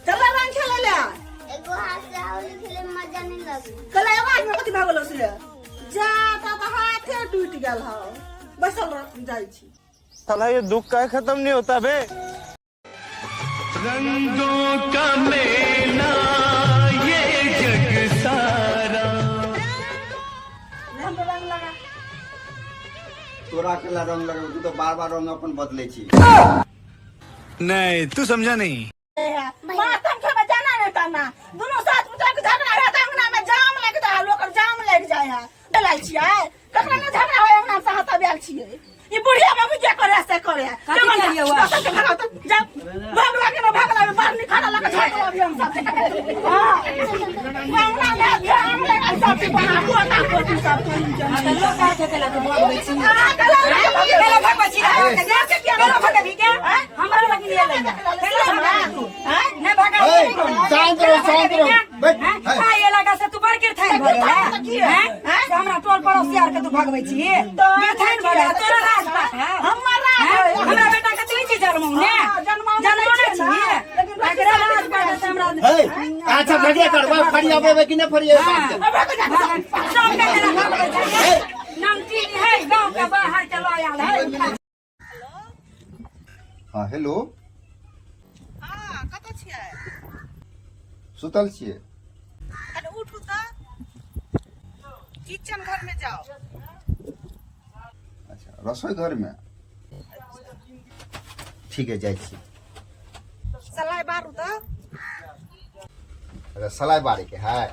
चल रंग खेले ले। एगो हाथ से होली खेले में मजा नहीं लगे। कल एगो हाथ में कथी भऽ गेलो से? जा ता तऽ हाथे टूटि गेल हौ। बैसल रह, जाइ छी। साला ये दुख का खत्म नहीं होता बे। रंगों का मेला ये जग सारा। ले, हमरो रंग लगा। तोरा अकेला रंग लगेबै? तू तऽ बार बार रंग अपन बदलै छी। नहीं, तू समझा नहीं। मातम खेबै जाना नहीं तना दुनू साथ पुतोह के झगड़ा है तऽ अंगना में जाम लागि जाइ है, लोक जाम लागि जाइ है। डलाइ छियै कखनो ने झगड़ा होय अंगना से हाथ आयल छियै। ई बुढ़िया मम्मी जे करे से करे। कथी करियै हुआ? सबके भगाओ तऽ जा, भगला के न भगला में बाहर निकाल लगा छोड़ दो अभी हम सब। हां, अंगना में जाम लागि सब के बना पोता पोती सब। तऽ लोक कहै छै केला तू भगबै छी, केला भगबै छी, केला भगबी के हमरा लग नहीं एलै, केला भगा तू नहि भगा। ए, शांत रहो, शांत रहो, बैठ। हैं? आ एला से तू बड़ गिरथाइन भऽ गेलै हैं? से हमरा टोल पड़ोसी आर के तू भगबै छी, गिरथाइन भऽ गेलै। तोरा राज पाट है? हमर राज हैं? है। हमरा बेटा के तू छी जन्मौने? हाँ, जन्मौने जन्मौने नहि छी। छियै ने, लेकिन एकरा राज पाट से हमरा हे, अच्छा झगड़ा करबै, फरियाबेबै कि नहि फरियाबै बात के? सबके केला भगबै छै नमकीन है, गाँव के बाहर के लऽ आयल है। हाँ, हेलो। हाँ, कतऽ छियै? सुतल छियै। अरे उठू तऽ, किचन घर में जाओ। अच्छा, रसोई घर में? ठीक है, जाइ छी। सलाई बारू तऽ। अच्छा, सलाई बारी के है।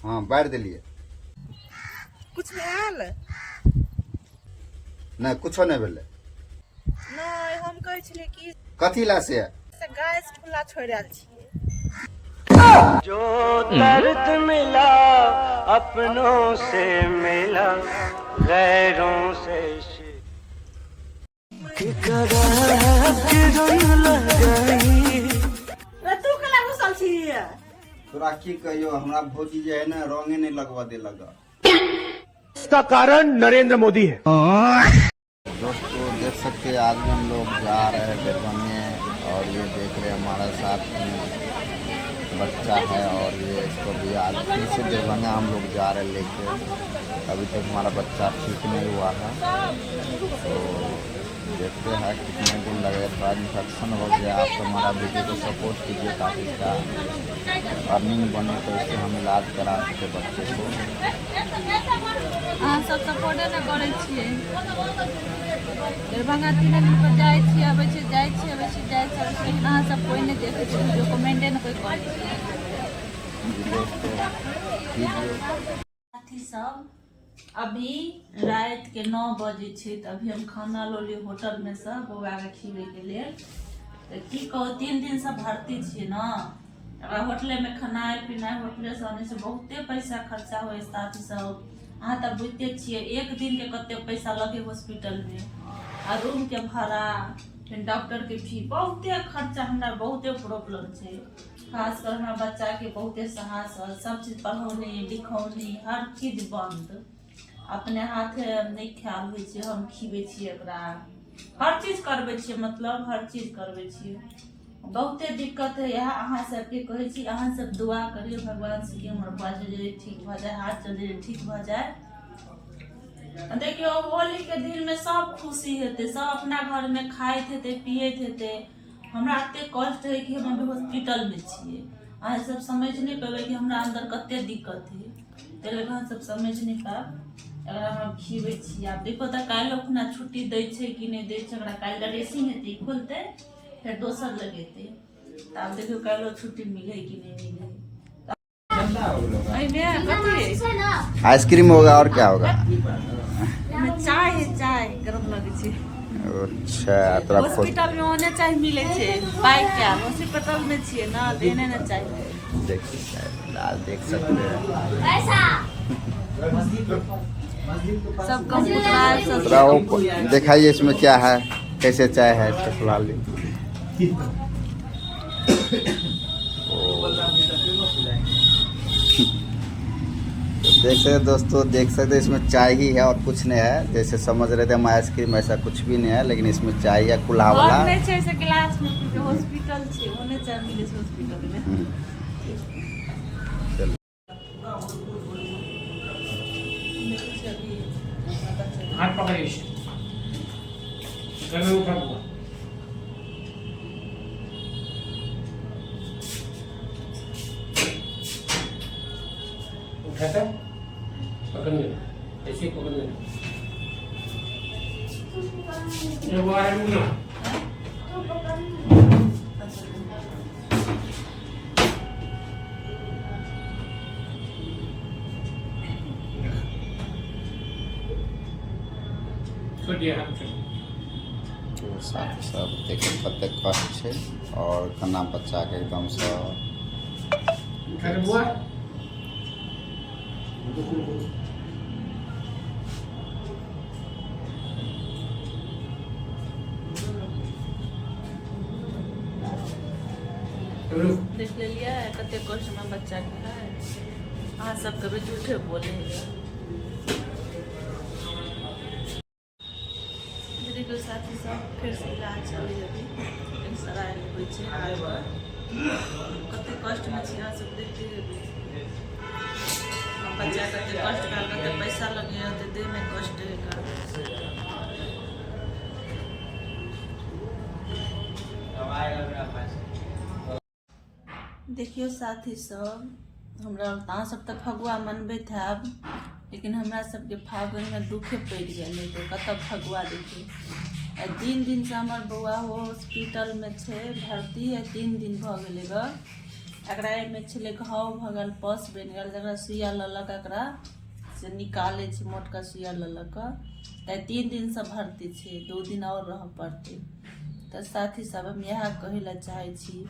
हाँ, बारि देलियै। कुछ भेल? नहि, कुछो नहि भेलै। नहि, हम कहै छलियै कि कथी ला से? से गैस खुला छोड़ि आयल छियै। जो दर्द मिला अपनों से मिला, गैरों से रे, तू केना घुसल छी? तोरा की कहियो, हमरा भौजी जे है ने, रंगे नहि लगबऽ देलक। इसका कारण नरेंद्र मोदी है। दोस्तों, देख सकते हैं, आज भी हम लोग जा रहे हैं दरभंगे और ये देख रहे हैं, हमारा साथ में बच्चा है और ये इसको भी आज फिर से दरभंगा हम लोग जा रहे हैं लेके। अभी तक हमारा बच्चा ठीक नहीं हुआ है, तो देखते हैं कितने दिन लगे। थोड़ा इन्फेक्शन हो गया। आप तो हमारा वीडियो को सपोर्ट कीजिए ताकि इसका अर्निंग बने तो इससे हम इलाज करा सके बच्चे को। अहाँ सब सपोर्टे नहि करै छियै। दरभंगा 3 दिन पर जाइ छियै, अबै छियै, जाइ छियै, अबै छियै, जाइ छियै, अबै छियै, लेकिन अहाँ सब कोइ नहि देखै छियै, वीडियो कमेंटे नहि कोइ करै छियै। जी दोस्तों, कीजिए। साथी सब, अभी राति के 9 बजे छै, तऽ अभी हम खाना लऽ होटल में से बौआके खिबैके लेल। तऽ की कहू, 3 दिनसँ भर्ती छियै ने, ओकरा होटलेमे खेनाइ पिनाइ होटलेसँ आनै छै। बहुते पैसा खर्चा होइ। साथी सब, अहाँ तऽ बुझिते छियै, एक दिनके कते पैसा लगे हॉस्पिटलमे, आ रूमके भाड़ा, फेर डॉक्टरके फी, बहुते खर्चा। हमरा बहुते प्रॉब्लम छै, खास कर हमरा बच्चाके बहुते साहस, सब चीज पढ़ौनी लिखौनी हर चीज बन्द। अपने हाथे नहि खायल होइ छै, हम खिबै छियै एकरा, हर चीज करबै छियै, मतलब हर चीज करबै छियै। बहुते दिक्कत है। इएह अहाँ सबके कहै छी, अहाँ सब दुआ करियौ भगवान से कि हमर बौआ जल्दी ठीक भऽ जाय, हाथ जल्दी ठीक भऽ जाय। देखियौ, होली के दिन में सब खुशी हेतै, सब अपना घर में खाइत हेतै, पियैत हेतै। हमरा एते कष्ट है कि हम अभी हॉस्पिटल में छियै। अहाँ सब समझ नहि पेबै कि हमरा अंदर कते दिक्कत है, ताहि लऽ कऽ अहाँ सब समझ नहि पायब। एकरा हम खिबै छी। आब देखो तऽ काल्हि खुना छुट्टी दै छै कि नहि दै छै ओकरा। काल्हि ड्रेसिंग हेतै, खोलतै, फेर दोसर लगेतै। तऽ आब देखियौ, काल्हिो छुट्टी मिले कि नहि मिले। एहिमे कथी? छै ने। आइसक्रीम होगा, और क्या होगा? एहिमे चाय है, चाय गरम लगै छै। अच्छा, तोरा खोज। हॉस्पिटल में ओने चाय मिले छै पाइ के। हॉस्पिटल में छियै ने, तऽ एने ने चाय। देखिए, चाय फिलहाल देख सकते हैं। पैसा। सब कबूतर सब। थोड़ा वो दिखाइए, इसमें क्या है, कैसे चाय है इसका फिलहाल। ओ। तो देख सकते दोस्तों, देख सकते इसमें चाय ही है और कुछ नहीं है। जैसे समझ रहे थे हम आइसक्रीम, ऐसा कुछ भी नहीं है, लेकिन इसमें चाय है कुल्हा और वाला। नहि छै से गिलास में पीबै, हॉस्पिटल छै, ओने चाय मिलै छै हॉस्पिटल में। चलो। देखै छियै अभी बच्चा। हाथ पकड़िए इसे, गले उठा हुआ। उठाता पकड़ लेना, ऐसे ही पकड़ लेना। ये वो आया ना। छोड़ दिया हाथ से। तो साथ सब देखियौ कतेक कष्ट छै और केना बच्चाके एकदमसँ उठा के बुआ, रुको रुको। रुक। देख लेलियै कते कष्टमे बच्चाके है। अहाँ सब कभी झूठे बोले है। देखियौ साथी सब, फेरसँ इलाज चलै अभी, एक्सरे होइ छै हाथपर। कते कष्टमे छी अहाँ सब देखते हेबै। बच्चा कते कष्ट भेल, कते पैसा लगैया, कते देहमे कष्ट है। देखियौ साथी सब, हमरा अहाँ सब तऽ फगुआ मनबैत हैब, लेकिन हमरा सबके फागुनमे दुखे पड़ि गेल है, तऽ कतऽ फगुआ देखियौ। आ 3 दिनसँ हमर बौआ हॉस्पिटलमे छै भर्ती। आ 3 दिन भऽ गेलै ग। एकरा एहिमे छलै घाव भऽ गेल, पस बनि गेल, जकरा सुइया लऽ लऽ कऽ एकरा से निकालै छै, मोटका सुइया लऽ लऽ कऽ। तऽ 3 दिनसँ भर्ती छै, 2 दिन आओर रहऽ पड़तै। तऽ साथी सब, हम इएह कहै लए चाहै छी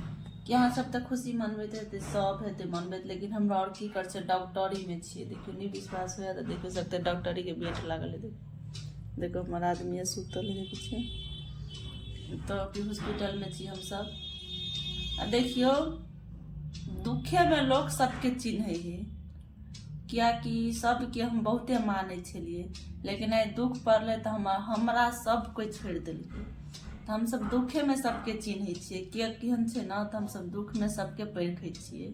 कि अहाँ सब तऽ खुशी मनबैत हेतै, सब हेतै मनबैत, लेकिन हमरा आओर की कर छै, डॉक्टरीमे छियै। देखियौ, नहि विश्वास होइए तऽ देखियौ सकते, डॉक्टरीके बेड लागल है। देखियौ देखियौ, हमर आदमी सुतल है, देखै छियै। तऽ अभी हॉस्पिटलमे छी हमसब। आ देखियौ, दुखेमे लोक सबके चिन्है है, कियाकि सबके हम बहुते मानै छलियै, लेकिन आइ दुख पड़लै तऽ हमरा सब कोइ छोड़ि देलकै। तऽ हमसब दुखेमे सबके चिन्है छियै, किया केहन छै ने, तऽ हमसब दुखमे सबके परखै छियै।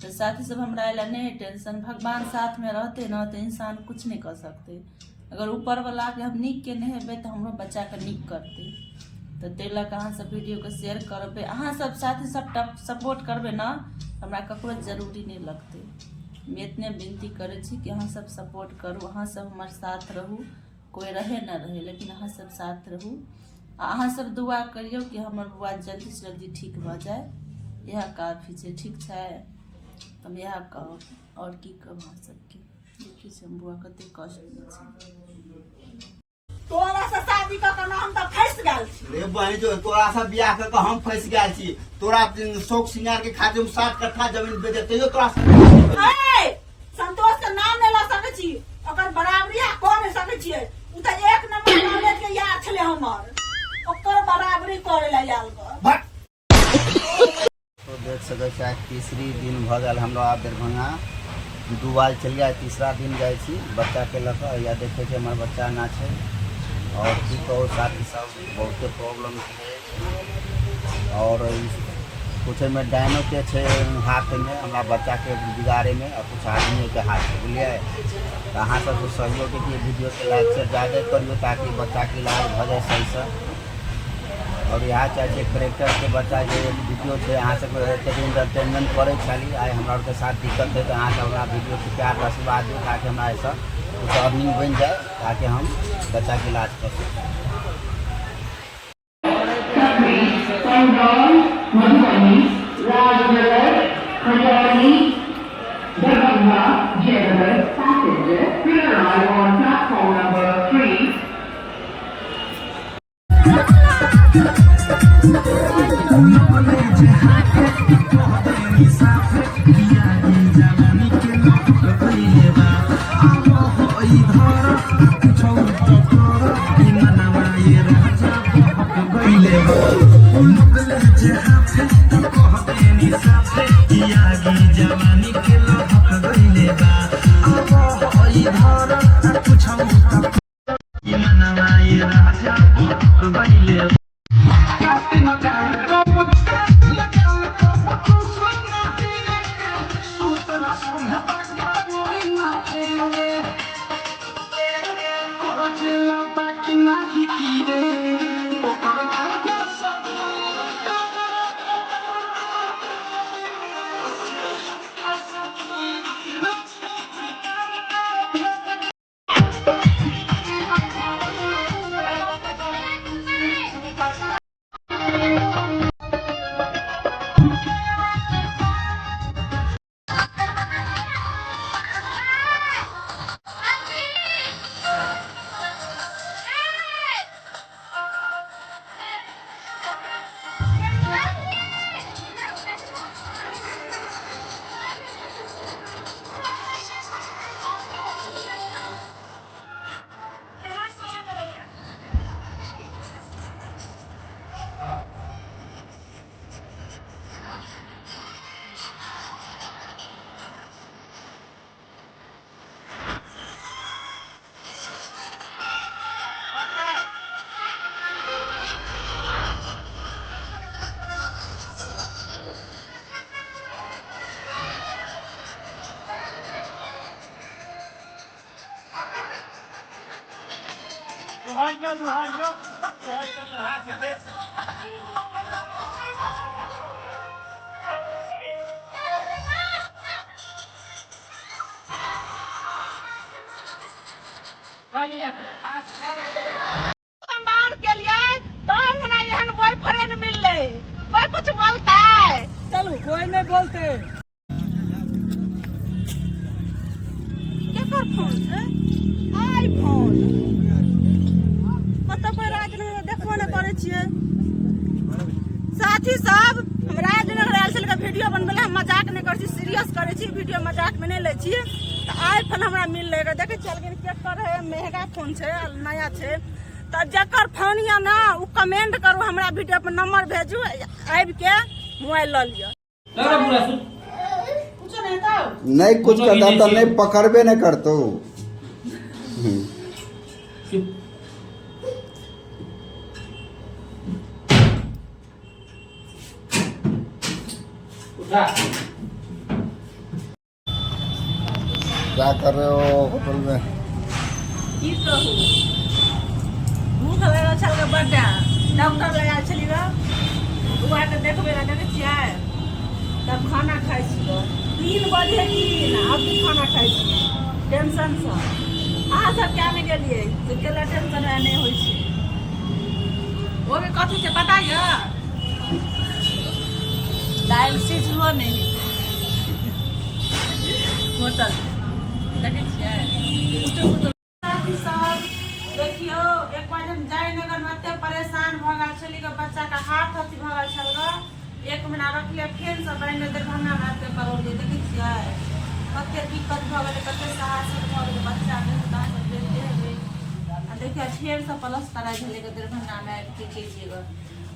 तऽ साथी सब, हमरा एहि लए नहि है टेंशन। भगवान साथमे रहतै ने तऽ इंसान कुछ नहि कऽ सकतै। अगर ऊपरवलाके हम नीक केने हेबै तऽ हमरो बच्चाके नीक करतै। तऽ ताहि लऽ कऽ अहाँसब वीडियोके शेयर करबै। अहाँ सब साथी सब सपोर्ट करबै ने, हमरा ककरो जरूरी नहि लगतै। हम एतने विनती करै छी कि अहाँ सब सपोर्ट करू, अहाँ सब हमर साथ रहू। कोइ रहे न रहे, लेकिन अहाँ सब साथ रहू। आ अहाँ सब दुआ करियौ कि हमर बौआ जल्दीसँ जल्दी ठीक भऽ जाय, इएह काफी छै। ठीक छै, तऽ हम इएह कहब, आओर की कहब अहाँ सबके। देखियौ से बौआ कते कष्टमे छै। तोरा से शादी कऽ के हम तऽ फँसि गेल छी। रे बहिन, जो तोरा से बियाह कऽ के हम फँसि गेल छी। तोरा शौक श्रृंगार के खातिर हम 7 कट्ठा जमीन बेच तैयो तोरा से ए, संतोष के नाम नहि लऽ सकै छी, ओकर बराबरी अहाँ कऽ नहि सकै छियै। ओ तऽ एक नंबर कॉलेज के यार छलै हमर, ओकर बराबरी करे लए आयल गऽ। तो देख सकै छी, आइ तीसरी दिन भऽ गेल हमरा दरभंगा। 2 बार चलि गेल, तीसरा दिन जाइ छी बच्चाके लऽ कऽ। या देखै छी हमर बच्चा एना छै। आओर की कहू साथी सब, बहुते प्रॉब्लम छै आओर कुछ एहिमे डायनोके छै हाथमे हमरा बच्चाके बिगाड़ैमे, आ कुछ आदमीके हाथ छै, बुझलियै। तऽ अहाँ सबके सहयोग कि वीडियोके लाइक शेयर ज्यादे करियौ ताकि बच्चाके इलाज भऽ जाए सहीसँ। आओर इएह चाहै छियै, करेक्टरके बच्चा जे वीडियो छै, अहाँ सबके एतेक इंटरटेनमेंट करै छली। आइ हमरा आरके साथ दिक्कत है, तऽ अहाँ सब हमरा वीडियोके प्यार आशीर्वाद दियौ ताकि हमरा एहिसँ कुछ अर्निंग बनि जाए, ताकि हम बच्चाके इलाज कऽ सकी। Madhubani, Rajnagar, Khajauli, Darbhanga, Jaynagar passenger will arrive on platform number 3. सम्मान के लिए तब हमरा एहन बॉयफ्रेंड मिललै। कोई कुछ बोलता है? चलू, कोई नहीं बोलते। केकर फोन छै? आईफोन। कतऽ कोई राजनगर देखबो नहि करै छियै। साथी सब, हम राजनगर आयल छलियै वीडियो बनबै लए। हम मजाक नहि करै छी, सीरियस करै छी, वीडियो मजाक मे नहि लै छी। तऽ आईफोन हमरा मिललै। देखै छियै, लेकिन केकर है? महंगा फोन छै, नया छै। तऽ जकर फोन यऽ ने, ओ कमेंट करू हमरा वीडियो पर, नंबर भेजू, आबि के मोबाइल लऽ लिअ। कुछो नहीं तो नहीं कुछ करता तो नहीं पकड़बे नहीं करतो। उठा। क्या कर रहे हो होटल में? की कहू, भूख लागल छल गे बड्ड। डॉक्टर लग आयल छली गे, बौआके देखबै लए। देखै छियै, तब खाना खाइ छियै। 3 बजे, 3, अभी खाना खाइ छियै टेंशनसँ। अहाँ सब क्या नहि गेलियै से केला टेंशन नहि होइ छै। ओहिमे कथी छै पता यऽ? डायलिसिस हुआ नहि होटल। देखै छियै। साथी सब, देखियौ, एक बार हम जयनगर में एते परेशान भऽ गेल छली गे, बच्चा के हाथ अथी भऽ गेल छल गे। एक महीना रखलियै, फेर से बान्हि दरभंगा में एते करौलियै। देखै छियै, कते दिक्कत भऽ गेलै, कते साहसिक भऽ गेलै बच्चा के, तऽ अहाँ सब देखते हेबै। आ देखियौ, फेर से प्लस्तर आइ भेलै गे दरभंगा में आबि के केलियै गे।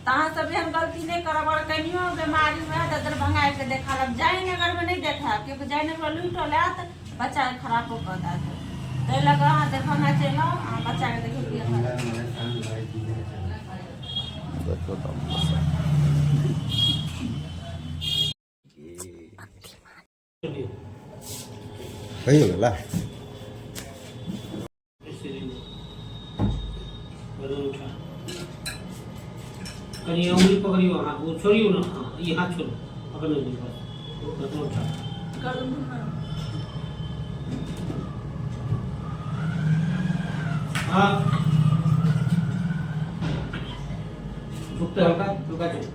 तऽ अहाँ सब एहन गलती नहि करब। आओर कनियो बीमारी हुए तऽ दरभंगा आबि के देखा लेब, जयनगर में नहि देखायब, कियाकि जयनगर लूटो लेत, बच्चा के खराबो कऽ देत। ताहि लऽ कऽ अहाँ दरभंगा चलि आउ, अहाँ बच्चाके देखियौ। देखो तो। सही हो गेला। ऐसे नहीं, बदल उठा। कनिए उंगली पकड़ियो। हाँ, वो छोड़ियो ना। हाँ, ये हाथ छोड़ो, पकड़ने दो बस। बदल उठा। हाँ, झुकते, हल्का हल्का झुक।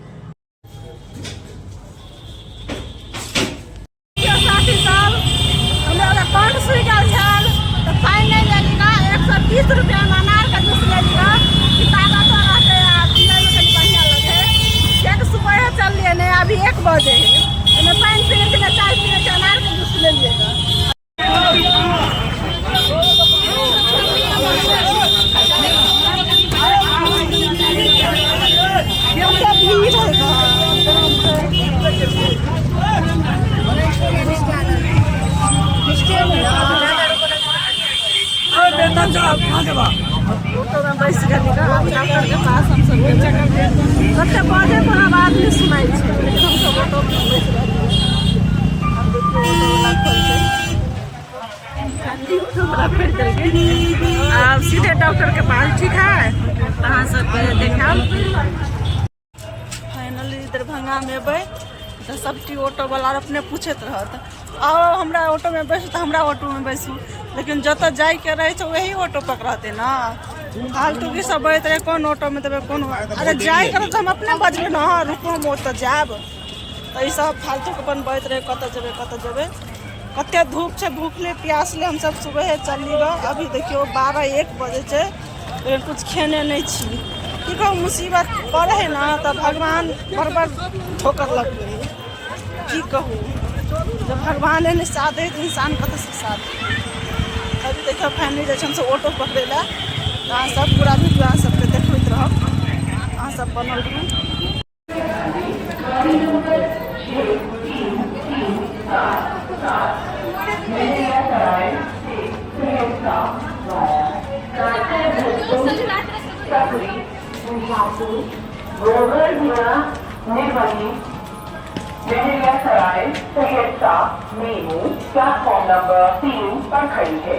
देखियौ साथी सब, हमरा ओकरा कंठ सुखि गेल छल तऽ पानि नहि लेली गा। 130 रुपैआमे अनारके जूस लेली गा कि ताकत रहतै आ पियैमे कनि बढ़िआँ लगै, कियाकि सुबहे चललियै ने, अभी 1 बजे है। एहिमे पानि पीने छै ने चाय पीने छै। अनारके जूस लेलियै गा। कते भीड़ है गा। ऑटोमे बैस गेली गा। आब डॉक्टर के पास हम सब कते बजे पर आवाज नहि सुनाइ छै, लेकिन हम सब ऑटो में बैस रहलियै। आब देखियौ ऑटो वाला खोलतै। ऑटो वाला खोलि देलकै। आब सीधे डॉक्टर के पास, ठीक है, अहाँ सबके देखायब। फाइनली दरभंगामे एबै तऽ सबटी ऑटोवला अपने पूछैत रहत, आउ हमरा ऑटोमे बैसू तऽ हमरा ऑटोमे बैसू। लेकिन जतऽ जाइके रहै छै वही ऑटो पकड़तै ने। फालतू की सब बजैत रहै, कोन ऑटोमे देबै कोन। अरे जाइके रहत तऽ हम अपने बजबै ने, हँ रुकू हम ओतऽ जायब। तऽ ई सब फालतूके अपन बजैत रहै, कतऽ जेबै कतऽ जेबै। कते धूप छै, भूखले प्यासले हमसब सुबहे चलली रह। अभी देखियौ 12-1 बजै छै, लेकिन कुछ खेने नहि छी। की कहू, मुसीबत पड़े है ना तऽ भगवान बड़ बड़ ठोकर लगबै है। की कहू, जब भगवाने नहि साथ दे तऽ इंसान कतऽसँ साथ देतै? अभी देखियौ फाइनली जाइ छी हमसब ऑटो पकड़ै लए। तऽ अहाँ सब पूरा वीडियो अहाँ सबके देखबैत रहब, अहाँ सब बनल रहू। सहरसा मेमू प्लेटफॉर्म नंबर 3 पर खड़ी है।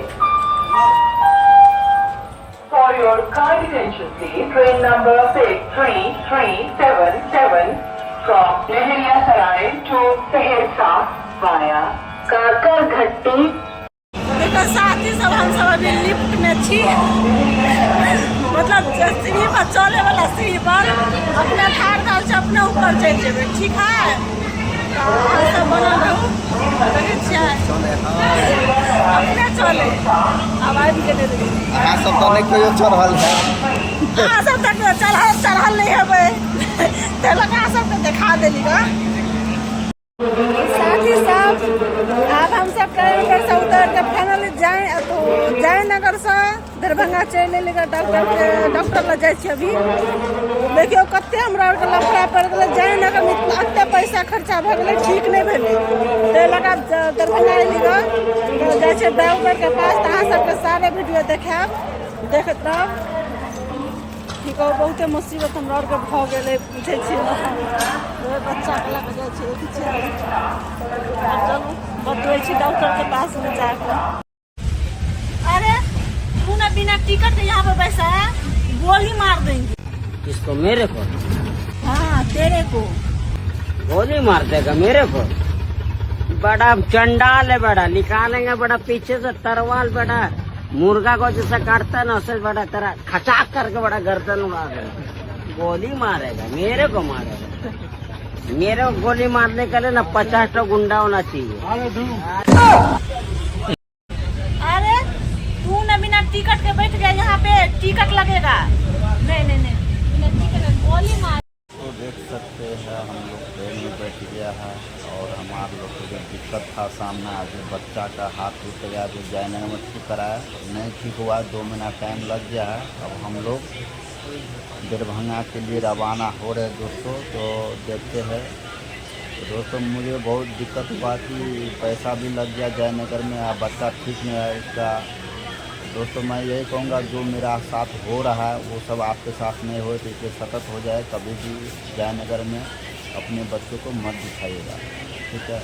For your kind attention please, train number 63377 from Laheriasarai to Saharsa via Kakarghatti। देखो साथी सब, हम सब अभी लिफ्ट में छी, मतलब सीढ़ी पर चले वाला सीढ़ी पर अपने ठाढ़ भेल छै, अपने ऊपर चलि जेबै, ठीक है। तऽ अहाँ सब बनल रहू। देखै छियै, अपने चले आब आबि गेलै। अहाँ सब तऽ नहि कहियो चढ़ल है। अहाँ सब तक चढ़ल चढ़ल नहि हेबै, ताहि लऽ कऽ अहाँ सबके देखा देली ग। साथी सब, आब हम सब ट्रेन पर से उतर के फाइनली जाए तो जयनगर से दरभंगा चलि एली डॉक्टर के, डॉक्टर लग जाइ छी। अभी देखियौ कते हमरा आरके लफड़ा पड़ि गेलै। जयनगर में एते पैसा खर्चा भऽ गेलै, ठीक नहि भेलै, ताहि लऽ कऽ आब दरभंगा एली ग। तऽ जाइ छियै डॉक्टर के पास, तऽ अहाँ सबके सारे वीडियो देखायब, देखैत रहब। की कहू, बहुते मुसीबत हमरा आरके भऽ गेलै, बुझै छियै ने। ओहे बच्चाके लऽ कऽ जाइ छियै, देखै छियै। आब चलू, बतबै छी डॉक्टरके पासमे जाकऽ। अरे तू ना बिना टिकट के यहाँ पे बैठा है, गोली मार देंगे। किसको? मेरे को? हाँ, तेरे को। गोली मार देगा मेरे को? बड़ा चंडाल है बड़ा, निकालेंगे बड़ा पीछे से तरवाल, बड़ा मुर्गा को जैसा काटता है ना उसे बड़ा तेरा खचाक करके बड़ा गर्दन उड़ा देगा। गोली मारेगा मेरे को? मारेगा मेरे को गोली मारने के लिए ना 50 टो गुंडा होना चाहिए। अरे तू ना बिना टिकट के बैठ गया यहाँ पे, टिकट लगेगा। नहीं नहीं नहीं, बिना टिकट के गोली मार। तो देख सकते हैं हम लोग ट्रेन में बैठ गया है और हमारे लोग को जो दिक्कत था सामना, जो बच्चा का हाथ टूट गया, जो जयनगर में ठीक कराया, नहीं ठीक हुआ, 2 महीना टाइम लग गया है। अब हम लोग दरभंगा के लिए रवाना हो रहे हैं दोस्तों, तो देखते हैं। तो दोस्तों, मुझे बहुत दिक्कत हुआ कि पैसा भी लग गया जयनगर में और बच्चा ठीक नहीं है इसका। दोस्तों, मैं यही कहूँगा, जो मेरा साथ हो रहा है वो सब आपके साथ नहीं हो, तो इसलिए सतर्क हो जाए। कभी भी जयनगर में अपने बच्चों को मत दिखाइएगा, ठीक है।